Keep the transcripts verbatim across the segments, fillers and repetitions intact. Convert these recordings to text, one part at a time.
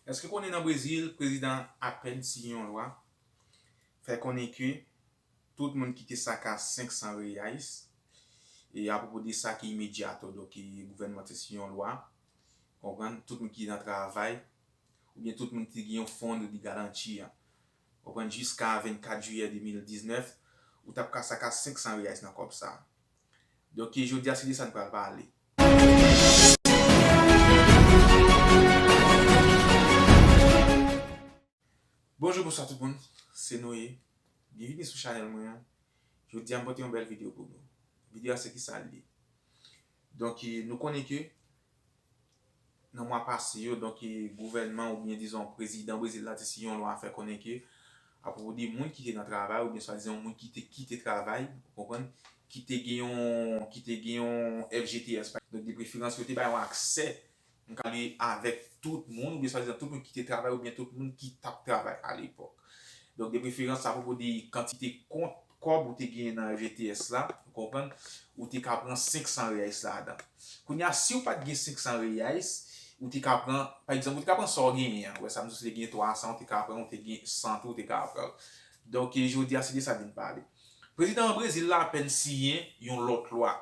Èske w konnen nan Brezil, prezidan apèn siyen yon lwa, fè konnen ke tout moun ki te saka senk san reais, e apwopo de sa ki imediato, donk, e gouvènman te siyen yon lwa, konprann, tout moun ki nan travay, oubyen tout moun ki te gen yon fondo de garantia, konprann, jiska vennkat jiyè de mil diznèf, ou t ap ka saka senk san reais nan kòb sa. Donk, e jodi a, se de sa n pral pale. Bonjou, bonswa tout moun, se Noye. Byenvini sou chanèl mwen an. Jodi a, m pote yon bèl videyo pou nou. Videyo a se kisa l ye. Donk, e, nou konnen ke nan mwa pase yo, donk, e, gouvènman oubyen dizon prezidan Brezil la te siyen yon lwa fè konnen ke apwopo de moun ki te nan travay oubyen swadizan moun ki te kite travay, ou konprann, ki te gen yon, ki te gen yon F G T S, donk de preferans yo te bay yon aksè, m ka di, avèk tout moun, oubyen swadizan tout moun ki te travay oubyen tout moun ki t ap travay alepòk. Donk, de preferans, apwopo de kantite kont kòb ou te genyen nan F G T S la, ou konprann, ou te ka pran senk san reais ladan. Kounye a, si w pa t gen senk san reais, ou te ka pran, pa egzanp, ou te ka pran sa w genyen an. Ou wè sa m di w, si w te gen twa san, ou te ka pran, ou te gen san tou, ou te ka pran. Donk, e jodi a, se de sa n vin pale. Prezidan Brezil la apèn siyen yon lòt lwa.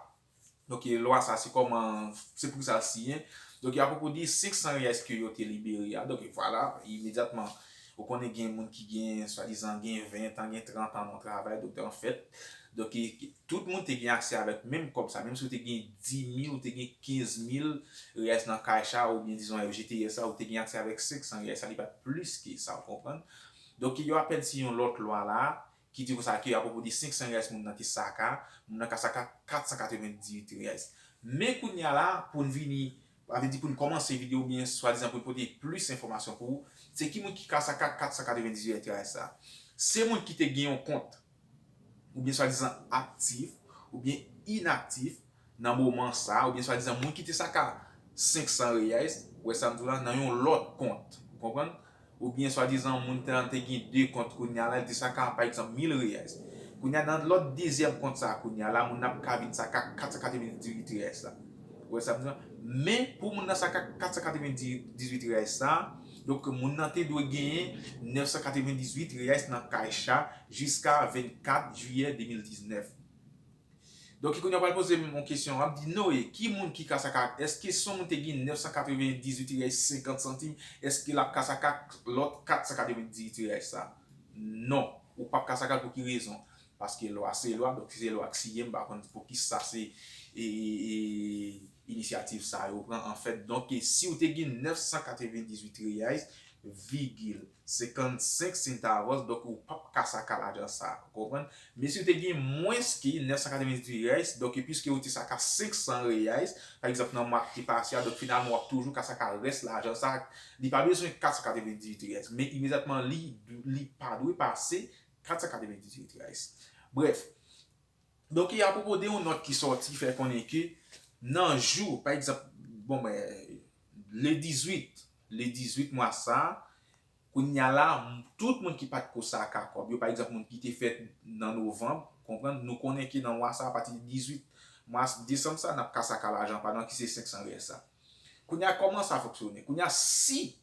Donk, e lwa sa, se kòman, se pou sa l siyen. Donk, e apwopo de senk san reais ke yo te libere a. Donk, e vwala, imedyatman, ou konnen gen moun ki gen, swadizan, gen ven an, gen trant an nan travay. Donk, anfèt, donk, e, tout moun te gen aksè avèk menm kòb sa. Menm si w te gen di mil, ou te gen kenz mil reais nan Caixa, oubyen, dizon, F G T S la, ou te gen aksè avèk senk san reais sa, li pa t plis ke sa, ou konprann? Donk, yo apèn siyen yon lòt lwa la, ki di konsa ke apwopo de senk san reais moun nan te saka, moun nan ka saka kat san katrevendizuit reais. Men kounye a la, pou n vini, sa vle di pou n kòmanse videyo oubyen swadizan pou n pote plis enfòmasyon pou ou, se ki moun ki ka saka kat san katrevendizuit reais sa? Se moun ki te gen yon kont, oubyen swadizan aktif, oubyen inaktif, nan moman sa, oubyen swadizan moun ki te saka senk san reais, ou wè sa m di w la, nan yon lòt kont, ou konprann? Oubyen swadizan moun te, te gen de kont kounye a la, li te saka, pa egzanp, mil reais. Kounye a, nan lòt dezyèm kont sa a, kounye a la, moun nan ap ka vin saka kat san katrevendizuit reais la. Ou wè sa m di w la? Men, pou moun nan saka kat san katrevendizuit reais sa, donk, moun nan te dwe genyen nèf san katrevendizuit reais nan Caixa jiska vennkat jiyè de mil diznèf. Donk, kounye a w pral poze m yon kesyon, w ap di, Noye, ki moun ki ka saka, èske si yon moun te gen nèf san katrevendizuit reais senkant santim, èske l ap ka saka lòt kat san katrevendizuit reais sa? Non, ou p ap ka saka l. Pou ki rezon? Paske lwa se lwa, donk si se lwa k siyen, m pa konn pou ki sa se, e, e, e, inisyativ sa yo pran, anfèt. Donk, e, si w te gen nèf san katrevendizuit reais, vigil senkannsenk centavos, donk ou p ap ka saka lajan sa, ou konprann? Men si w te gen mwens ke nèf san katrevendizuit reais, donk piske ou te saka senk san reais, pa egzanp, nan mwa ki te pase a, donk finalman w ap toujou ka saka rès lajan sa, li pa bezwen kat san katrevendizuit reais, men imedyatman li, li pa dwe pase kat san katrevendizuit reais. Brèf, donk, e apwopo de yon nòt ki sòti fè konnen ke nan jou, pa egzanp, bon, ben, le dizuit, le dizuit mwa sa, kounye a la, m-, tout moun ki pa t ko saka kòb yo, pa egzanp, moun ki te fèt nan novanm, konprann, nou konnen ke nan mwa sa, apati de dizuit mwa, desanm sa, n ap ka saka lajan pa nou ki se senk san reais sa. Kounye a, kòman sa fonksyone? Kounye a, si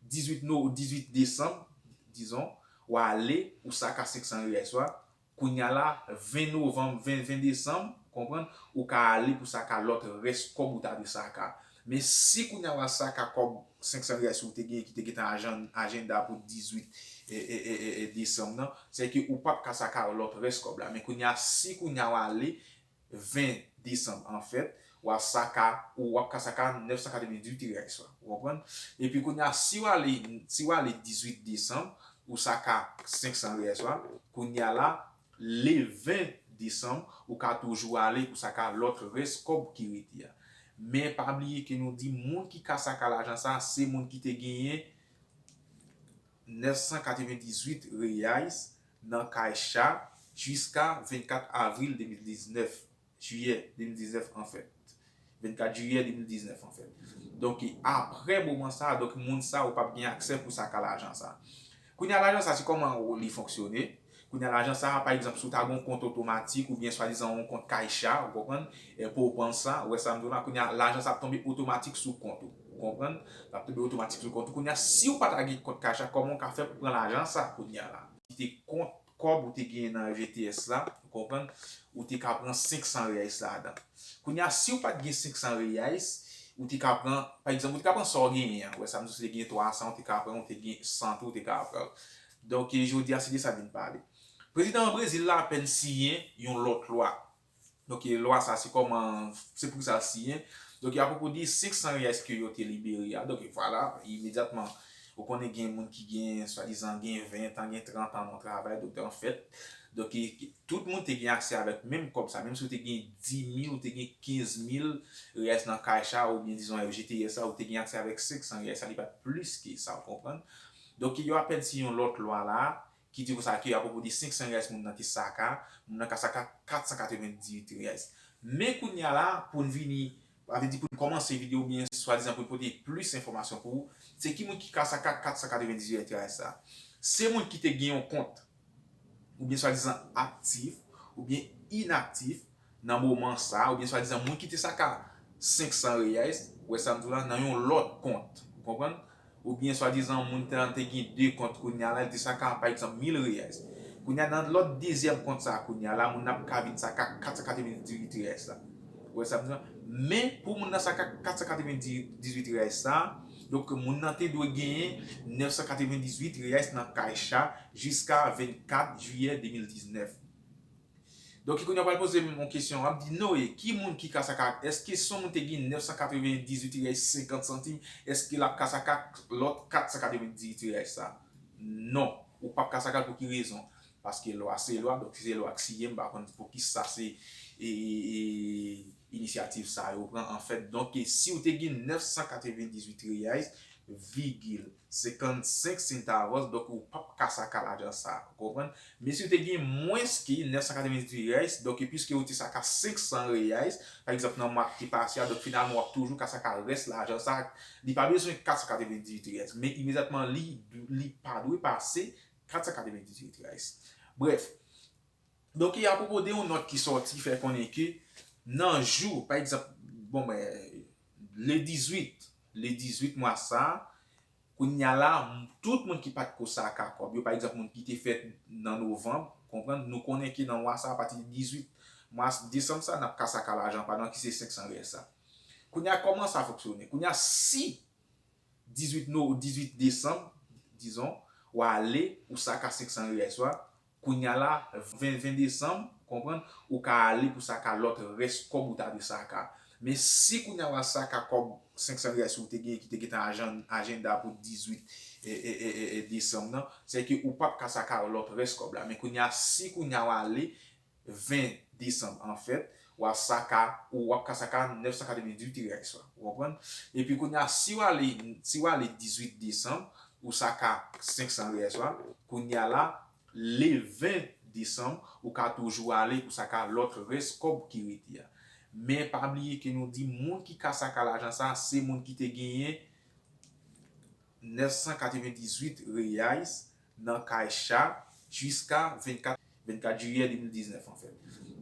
dizuit no-, dizuit desanm, dizon, w ale, ou saka senk san reais ou a, kounye a la, ven novanm, ven, ven desanm, konprann, ou ka ale pou saka lòt rès kòb ou ta dwe saka. Men si kounye a w al saka kòb senk san reais ou te gen, ki te gentan ajan-, ajanda pou dizuit, e, e, e, e, e, desanm nan, se ke ou p ap ka saka lòt rès kòb la. Men kounye a, si kounye a w ale, ven desanm, anfèt, w ap saka, ou w ap ka saka nèf san katrevendizuit reais ou a. Ou konprann? Epi kounye a, si w ale, si w ale dizuit desanm, ou saka senk san reais ou a, kounye a la, le ven desanm, ou ka toujou ale pou saka lòt rès kòb ki rete a. Men pa bliye ke nou di moun ki ka saka lajan sa, se moun ki te genyen nèf san katrevendizuit reais nan Caixa jiska vennkat avril de mil diznèf, jiyè de mil diznèf, anfèt. Vennkat jiyè de mil diznèf, anfèt. Donk, apre moman sa, donk, moun sa, ou p ap gen aksè pou saka lajan sa. Kounye a, lajan sa, se kòman li fonksyone? Kounye a, lajan sa, pa egzanp, si w ta gen yon kont otomatik oubyen swadizan yon kont Caixa, ou konprann, e, Poupança, ou wè sa m di w la, kounye a, lajan sa ap tonbe otomatik sou kont ou. Ou konprann? L ap tonbe otomatik sou kont ou. Kounye a, si w pa ta gen kont Caixa, kòman w ka fè pou pran lajan sa kounye a la? Kite kont kòb ou te genyen nan F G T S la, ou konprann? Ou te ka pran senk san reais ladan. Kounye a, si w pa t gen senk san reais, ou te ka pran, pa egzanp, ou te ka pran sa w genyen an. Ou wè sa m di w, si w te gen twa san, ou te ka pran, ou te gen san tou, ou te ka pran. Donk, e, jodi a, se de sa n vin pale. Prezidan Brezil la apèn siyen yon lòt lwa. Donk, e, lwa sa, se kòman, se pou sa l siyen. Donk, e, apwopo de senk san reais ke yo te libere a. Donk, e, vwala, imedyatman, ou konnen gen moun ki gen, swadizan, gen ven tan, gen trant an nan travay. Donk, anfèt, donk, e, tout moun te gen aksè avèk menm kòb sa. Menm si w te gen dis mil, ou te gen kenz mil reais nan Caixa, oubyen, dizon, F G T S la, ou te gen aksè avèk senk san reais sa, li pa t plis ke sa, ou konprann? Donk, yo apèn siyen yon lòt lwa la, ki di konsa ke apwopo de senk san reais moun nan te saka, moun nan ka saka kat san katrevendizuit reais. Men kounye a la, pou n vini, sa vle di pou n kòmanse videyo oubyen swadizan pou n pote plis enfòmasyon pou ou, se ki moun ki ka saka kat san katrevendizuit reais sa? Se moun ki te gen yon kont, oubyen swadizan aktif, oubyen inaktif, nan moman sa, oubyen swadizan moun ki te saka senk san reais, ou wè sa m di w la, nan yon lòt kont, ou konprann? Oubyen swadizan moun te, te gen de kont kounye a la, li te saka, pa egzanp, mil reais. Kounye a, nan lòt dezyèm kont sa a, kounye a la, moun nan ap ka vin saka kat san katrevendizuit reais la. Ou wè sa m di w la? Men, pou moun nan saka kat san katrevendizuit reais sa, donk, moun nan te dwe genyen nèf san katrevendizuit reais nan Caixa jiska vennkat jiyè de mil diznèf. Donk, kounye a w pral poze m yon kesyon, w ap di, Noé, ki moun ki ka saka, èske si yon moun te gen nèf san katrevendizuit reais senkant santim, èske l ap ka saka lòt kat san katrevendizuit reais sa? Non, ou p ap ka saka l. Pou ki rezon? Paske lwa se lwa, donk si se lwa k siyen, m pa konn pou ki sa se, e, e, e, inisyativ sa yo pran, anfèt. Donk, e, si w te gen nèf san katrevendizuit reais, vigil senkannsenk centavos, donk ou p ap ka saka lajan sa a, ou konprann? Men si w te gen mwens ke nèf san katrevendizuit reais, donk piske ou te saka senk san reais, pa egzanp, nan mwa ki te pase a, donk finalman w ap toujou ka saka rès lajan sa a, li pa bezwen kat san katrevendizuit reais, men imedyatman li, li pa dwe pase kat san katrevendizuit reais. Brèf, Donk, e apwopo de yon nòt ki sòti fè konnen ke nan jou, pa egzanp, bon, ben, le dizuit, le dizuit mwa sa a, kounye a la, m-, tout moun ki pa t ko saka kòb yo, pa egzanp, moun ki te fèt nan novanm, konprann, nou konnen ke nan mwa sa a, apati de dizuit mwa desanm sa a, n ap ka saka lajan pa nou an ki se senk san reais sa. Kounye a, kòman sa fonksyone? Kounye a, si dizuit no-, dizuit desanm, dizon, w ale, ou saka senk san reais ou a, kounye a la, ven, ven desanm, konprann, ou ka ale pou saka lòt rès kòb ou ta dwe saka. Men si kounye a w al saka kòb senk san reais ou te gen, ki te gentan ajan-, ajanda pou dizuit, e, e, e, e, e, desanm nan, se ke ou p ap ka saka lòt rès kòb la. Men kounye a, si kounye a w ale, ven desanm, anfèt, w ap saka, ou w ap ka saka nèf san katrevendizuit reais ou a. Ou konprann? Epi kounye a, si w ale, si w ale dizuit desanm, ou saka senk san reais ou a, kounye a la, le ven desanm, ou ka toujou ale pou saka lòt rès kòb ki rete a. Men pa bliye ke nou di moun ki ka saka lajan sa, se moun ki te genyen nèf san katrevendizuit reais nan Caixa jiska vennkat, vennkat jiyè de mil diznèf, anfèt.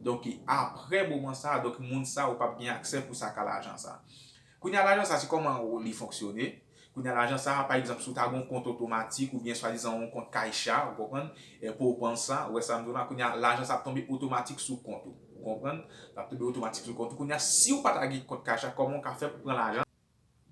Donk, apre moman sa a, donk, moun sa a, ou p ap gen aksè pou saka lajan sa a. Kounye a, lajan sa a, se kòman li fonksyone? Kounye a, lajan sa a, pa egzanp, si w ta gen yon kont otomatik oubyen swadizan yon kont Caixa, ou konprann? E, poupansa, ou wè sa m di w la, kounye a, lajan sa a ap tonbe otomatik sou kont ou. Ou konprann? L ap tonbe otomatik sou kont ou. Kounye a, si w pa ta gen kont Caixa, kòman w ka fè pou pran lajan?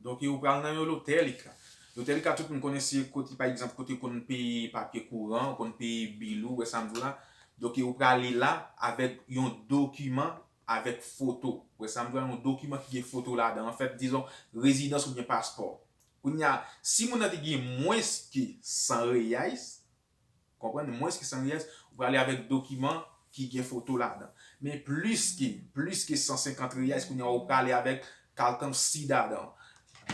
Donk, ou pral nan yon Lotérica. Lotérica, tout moun konnen se kote, pa egzanp, kote w konn peye papye kouran, w konn peye bil ou, wè sa m di w la. Donk, ou prale la avèk yon dokiman avèk foto. Wè sa m di w la, yon dokiman ki gen foto ladan. Anfèt, dizon, rezidans oubyen paspò. Kounye a, si moun nan te gen mwens ke san reais, konprann, mwens ke san reais, ou prale avèk dokiman ki gen foto ladan. Men plis ke, plis ke san senkant reais, kounye a ou prale avèk cartão cidadão.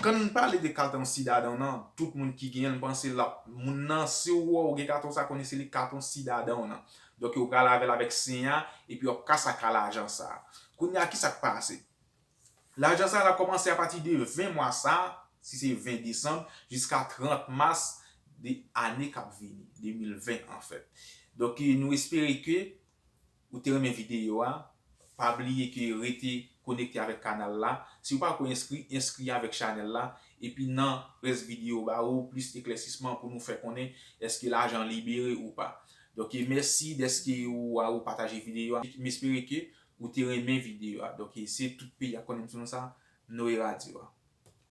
Kan n pale de cartão cidadão nan, tout moun ki genyen l, m panse l ap, moun nan, si w wè w gen cartão sa, konnen se li cartão cidadão nan. Donk, ou prale avè l avèk sen an, epi w ap ka saka lajan sa a. Kounye a, ki sa k pase? Lajan sa a, l ap kòmanse apati de ven mwa sa a, si se ven desanm, jiska trant mas de ane k ap vini, de mil ven, anfèt. Donk, nou espere ke ou te renmen videyo a. Pa bliye ke rete konekte avèk kanal la. Si w pa ko enskri, enskri avèk chanèl la. epi nan rès videyo ba ou plis eklèsisman pou nou fè konnen èske lajan libere ou pa. Donk, e mèsi dèske ou, ou pataje videyo a. M espere ke ou te renmen videyo a. Donk, e se tout peyi a konnen m sou non sa, Noe Radio a.